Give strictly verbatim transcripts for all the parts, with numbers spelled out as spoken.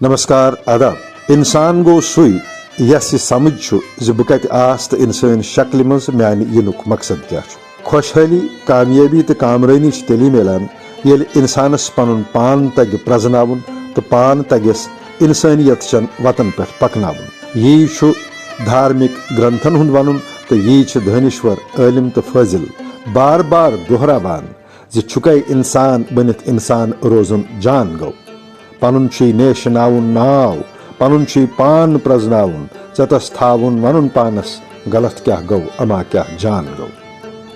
نمسکار، آداب۔ انسان گوٚو سُے، یس یہِ سمجھ چھُ زِ بہٕ کتہِ آس تہٕ انسٲنۍ شکلہِ منٛز میانہِ یِنُک مقصد کیاہ چھُ۔ خۄشحٲلی، کامیٲبی تہٕ کامرٲنی چھِ تیٚلی میلان، ییٚلہِ انسانس پنُن پان تگہِ پرزناوُن تہٕ پان تگٮ۪س انسٲنیت چٮ۪ن وتن پٮ۪ٹھ پکناوُن۔ یی چھُ دھارمک گرنتھن ہُنٛد ونُن تہٕ یی چھِ دٲنشور، عٲلم تہٕ فٲضل بار بار دۄہراوان زِ چھُکے انسان بٔنِتھ انسان روزُن جان گوٚو۔ پنُن چھُے نیشناوُن ناو، پنُن چھُے پان پرزناوُن، ژےٚ تس تھاوُن ونُن پانس، غلط کیاہ گوٚو، اما کیاہ جان گوٚو۔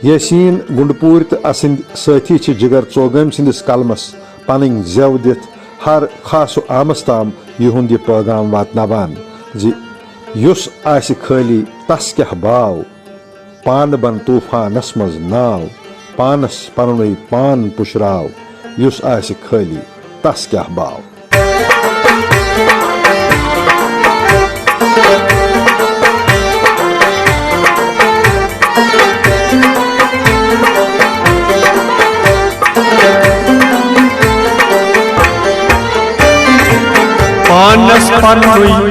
یاسین گنڈپوٗرۍ تہٕ اسٕنٛدۍ سٲتھی چھِ جگر ژوگٲمۍ سٕنٛدِس قلمس پنٕنۍ زٮ۪و دِتھ ہر خاص و عامس تام یِہُنٛد یہِ پٲغام واتناوان زِ یُس آسہِ خٲلی تس کیاہ باو، پانہٕ بن طوفانس منٛز ناو، پانس پننُے پان پُشراو، یُس آسہِ خٲلی تس کیاہ باو۔ پانس پننُے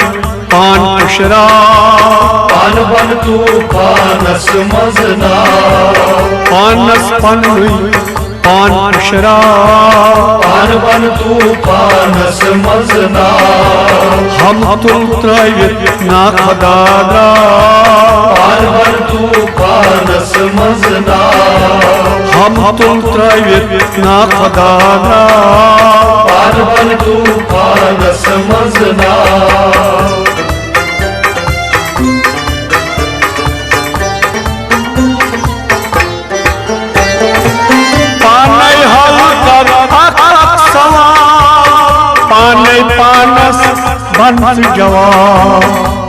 پان پُشراو۔ پانہٕ بن طوفانس منٛز ناو۔ پانس پننُے پان پُشراو۔ پانہٕ بن طوفانس منٛز ناو۔ ہم تُل ترٲوِتھ ناخۄدا درٛاو۔ پانہٕ بن طوفانس منٛز ناو۔ ہم تُل ترٲوِتھ ناخۄدا درٛاو۔ پانہٕ بن طوفانس منٛز ناو۔ پانے حل کر اکھ اکھ سوال، پانے پانس بن ژٕ جواب۔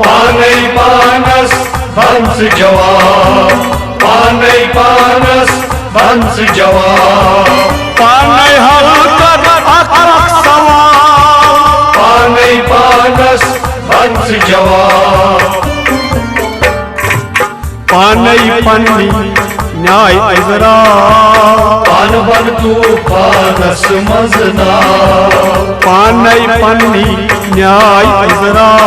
پانے پانس بن ژٕ جواب۔ پانے پانس بن ژٕ جواب۔ پانے حل کر اکھ اکھ سوال، پانے پانس بن ژٕ جواب۔ پانے پننی نیاے عذرا۔ پانہٕ بن طوفانس منٛز ناو۔ پانے پننی نیاے عذرا۔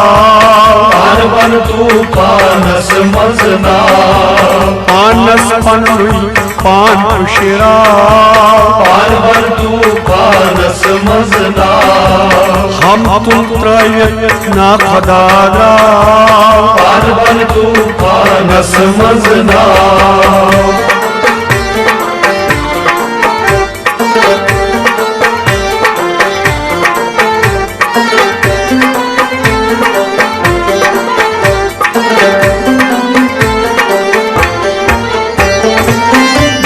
پانہٕ بن طوفانس منٛز ناو۔ پانس پننُے پان پُشراو۔ پانہٕ بن طوفانس منٛز ناو۔ ہم تُل ترٲوِتھ ناخۄدا درٛاو۔ پانہٕ بن طوفانس منٛز ناو۔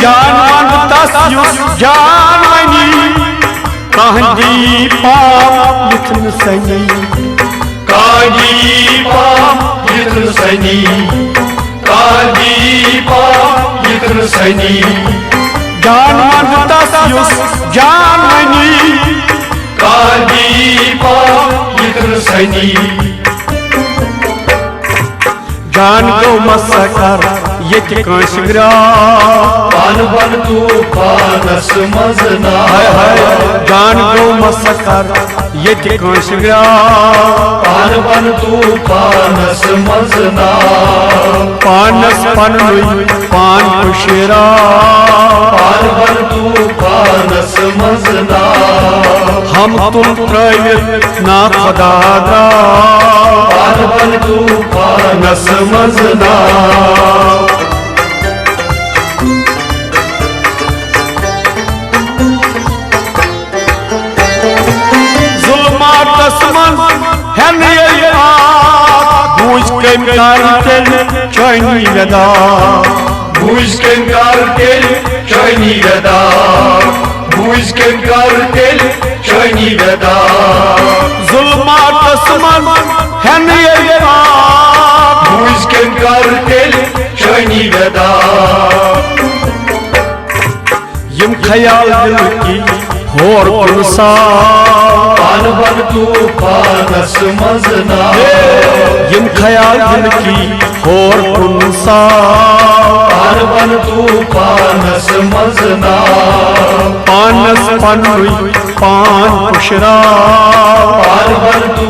جان ونٛد تس یُس جان ونی، کانٛہہ دی پاپ یُتھ نہٕ سنی۔ کانٛہہ دی پاپ یُتھ نہٕ سنی۔ کانٛہہ دی پاپ یُتھ نہٕ سنی۔ جان ونٛد تس یُس جان ونی۔ کانٛہہ دی پاپ یُتھ نہٕ سنی۔ جان گوٚو مسا کر ییٚتہِ کٲنٛسہِ گرٛاو۔ پانہٕ بن طوفانس منٛز ناو۔ ہاے ہاے۔ جان گوٚو مسا کر ییٚتہِ کٲنٛسہِ گرٛاو۔ پانہٕ بن طوفانس منٛز ناو۔ پانس پننُے پان پُشراو۔ پانہٕ بن طوفانس منٛز ناو۔ ہم تُل ترٲوِتھ ناخۄدا درٛاو۔ پانہٕ بن طوفانس منٛز ناو۔ ظلماتس منٛز ہٮ۪نہٕ ییٚلہِ آب، بوٗزۍ کٔمۍ کر تیٚلہِ چٲنی وٮ۪دا؟ بوٗزۍ کٔمۍ کر تیٚلہِ چٲنی وٮ۪دا؟ بوٗزۍ کٔمۍ کر تیٚلہِ چٲنی وٮ۪دا؟ ظلماتس منٛز ہٮ۪نہٕ ییٚلہِ آب، بوٗزۍ کٔمۍ کر تیٚلہِ چٲنی وٮ۪دا؟ یِم خیال دِلہٕ کی ہور کُن ساو۔ پانہٕ بن طوفانس منٛز ناو۔ یِم خیال دِلہٕ کی ہور کُن ساو۔ پانہٕ بن طوفانس منٛز ناو۔ پانس پننُے پان پُشراو۔ پانہٕ بن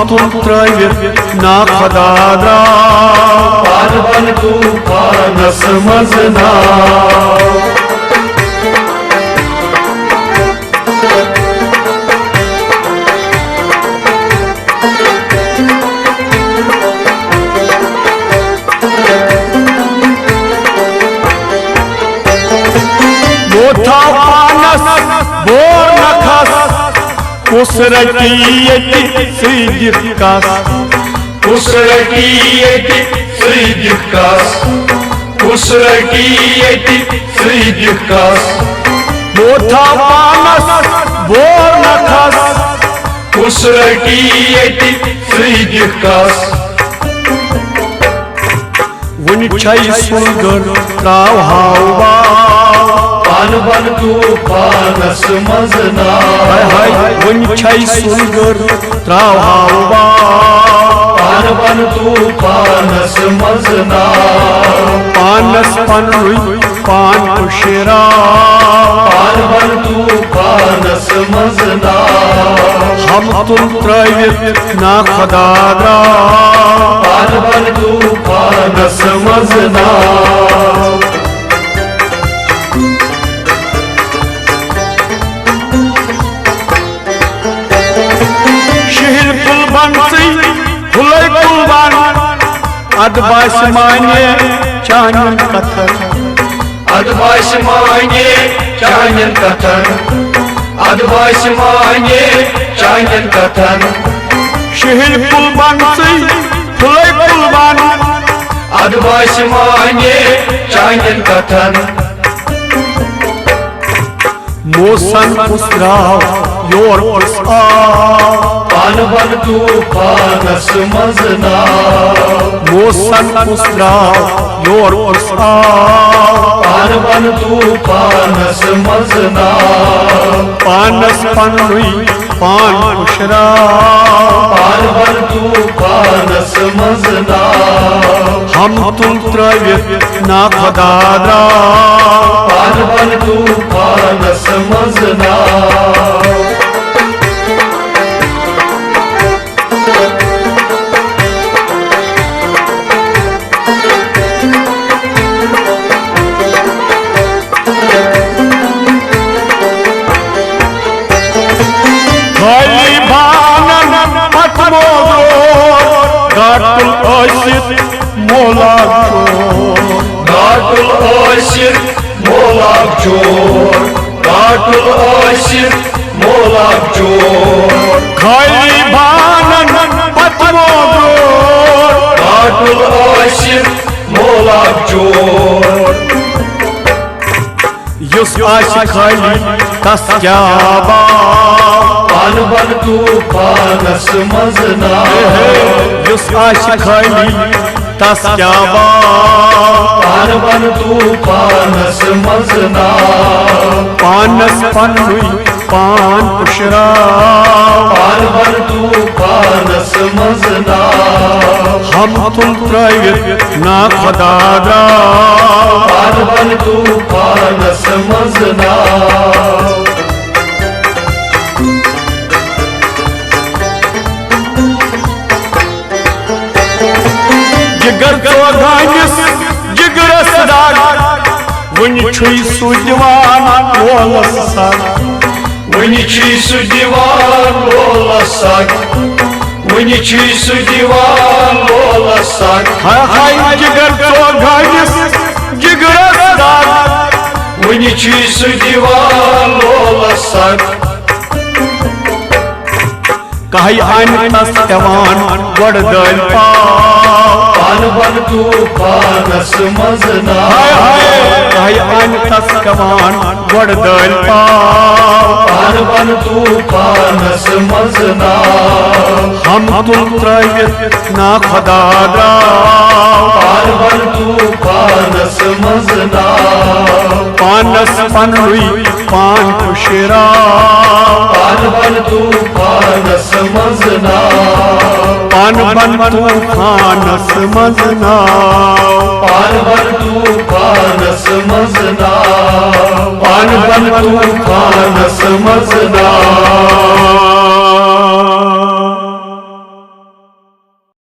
تُل ترٲوِتھ نا خۄدا درٛاو۔ پانہٕ بَن طوٗفانَس منٛز ناو۔ بہٕ تھاو پانس بور نکھس، کُس رٹی ییٚتہِ ژٕے دِکھ کس؟ کُس رٹی ییٚتہِ ژٕے دِکھ کس؟ کُس رٹی ییٚتہِ ژٕے دِکھ کس؟ بہٕ تھاو پانس بور نکھس، کُس رٹی ییٚتہِ ژٕے دِکھ کس؟ وُنہِ چھے سُلگٔر تراوہاو واو۔ پانہٕ بَن طوٗفانَس منٛز ناو۔ ہاے ہاے، وُنہِ چھے سُلگٔر تراوہاو واو۔ پانہٕ بَن طوٗفانَس منٛز ناو۔ پانَس پننُے پان پُشراو۔ پانہٕ بَن طوٗفانَس منٛز ناو۔ ہم تُل ترٲوِتھ نا خۄدا درٛاو۔ پانہٕ بَن طوٗفانَس منٛز ناو۔ شِہِل کُل بَن ژٕے، ہُلَے کُل بَن، اَدٕ باسہِ مانے چانٮ۪ن کَتھَن۔ اَدٕ باسہِ مانے چانٮ۪ن کَتھَن۔ اَدٕ باسہِ مانے چانٮ۪ن کَتھَن۔ شِہِل کُل بَن ژٕے، ہُلَے کُل بَن، اَدٕ باسہِ مانے چانٮ۪ن کَتھَن۔ موسم کُس درٛاو، یور کُس آو؟ پانہٕ بَن طوٗفانَس منٛز ناو۔ موسم کُس درٛاو، یور کُس آو؟ پانہٕ بَن طوٗفانَس منٛز ناو۔ پانَس پننُے پان پُشراو۔ پانہٕ بَن طوٗفانَس منٛز ناو۔ ہم تُل ترٲوِتھ نا خۄدا درٛاو۔ پانہٕ بَن طوٗفانَس منٛز ناو۔ خٲلی بانن پتہٕ موزور، گاٹُل ٲسِتھ مولا چور۔ گاٹُل ٲسِتھ مولا چور۔ گاٹُل ٲسِتھ مولا چور۔ خٲلی بانن پتہٕ موزور۔ گاٹُل ٲسِتھ مولا چور۔ یُس آسہِ خٲلی تس کیٛاہ باو۔ پانہٕ بَن طوٗفانَس منٛز ناو۔ یُس آسہِ خٲلی تس کیٛاہ باو۔ پانہٕ بَن طوٗفانَس منٛز ناو۔ پانس پننُے پان پُشراو۔ پانہٕ بَن طوٗفانَس منٛز ناو۔ ہم تُل ترٲوِتھ نا خۄدا درٛاو۔ پانہٕ بَن طوٗفانَس منٛز ناو۔ جگر ژوگانس جگرس دگ، وُنہِ چھُے سُہ دِوان مولس سگ۔ وُنہِ چھُے سُہ دِوان مولس سگ۔ وُنہِ چھُے سُہ دِوان مولس سگ۔ ہاے ہاے جگر ژوگانس جگرس دگ، وُنہِ چھُے سُہ دِوان مولس سگ۔ کاہہِ آنہِ تس پٮ۪وان گۄڈٕ دٲلۍ پاو۔ پانہٕ بَن طوٗفانَس منٛز ناو۔ ہاے ہاے، کاہہِ آنہِ تس پٮ۪وان گۄڈٕ دٲلۍ پاو۔ پانہٕ بَن طوٗفانَس منٛز ناو۔ ہم تُل ترٲوِتھ نا خۄدا درٛاو۔ پانہٕ بَن طوٗفانَس منٛز ناو۔ پانس پننُے پان پُشراو۔ پانہٕ بَن طوٗفانَس منٛز ناو۔ پانہٕ بَن طوٗفانَس منٛز ناو۔ پانہٕ بَن طوٗفانَس منٛز ناو۔ پانہٕ بَن طوٗفانَس منٛز ناو۔